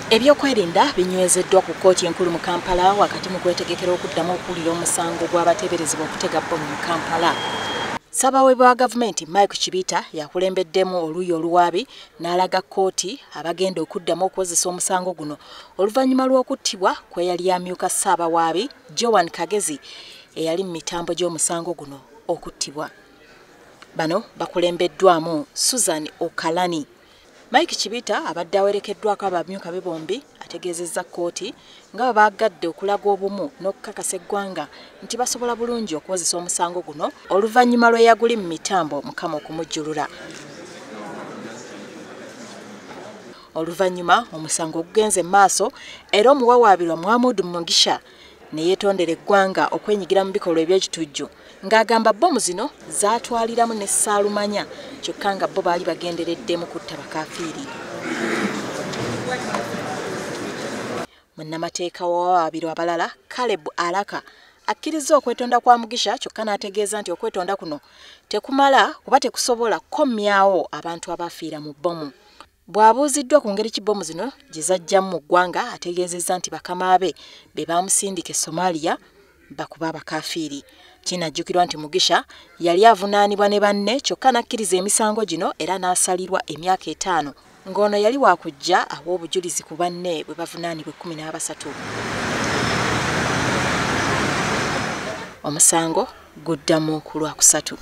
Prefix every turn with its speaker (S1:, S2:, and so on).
S1: Ebyokwerinda binywezeddwa ku kkooti enkulu mu Kampala wakati mu kwetegekera okuddamu okuwulira omusango gw'abateeberezebwa okutega bbomu mu Kampala. Ssaabawozi wa gavumenti Mike Chibita yakulembeddemu oluuyi oluwaabi n'alaga kkooti abagenda okuddamu okukozesa omusango guno oluvannyuma lw'okuttibwa kwe yali amyuka Ssaabawaabi Joan Kagezi eyali mu mitambo gy'omusango guno okuttibwa. Bano bakulembeddwamu Susan Okalani. Mike Chibita abadde awerekeddwako abamyuka be bombi ategeezezza kkooti nga bwe baagadde okulaga obumu n'okukakasa eggwanga nti basobola bulungi okukozesa omusango guno oluvannyuma lw'eyaguli mu mitambo Mukama okumujjulula. Oluvannyuma omusango gugenze mu maaso era omuwawaabirwa Muhammad Mugisha ne yeetondera eggwanga okwenyigira mu bikolwa eby'ekitujju ng'agamba bbomu zino zaatwaliramu ne Ssaalumanya kyokka nga bo baali bagendereddemu kutta bakafiiri. Munnamateeka w'abawawaabirwa abalala Caleb Alaka akkirizza okwetonda kwa Mugisha kyokka n'ategeeza nti okwetonda kuno tekumala kuba tekusobola kukomyawo abantu abafiira mu bbomu. Bw'abuuziddwa ku ngeri ki bbomu zino gye zajjamu mu ggwanga ategeezezza nti bakama be be baamusindika e Somalia bakuba abakafiiri. Kinajjukirwa nti Mugisha yali avunaanibwa ne banne kyokka n'akkiriza emisango gino era n'asalirwa emyaka 5 ng'ono yali waakujja awa obujulizi ku banne bwe bavunaanibwa 13. Omusango guddamu ku Lwakusatu.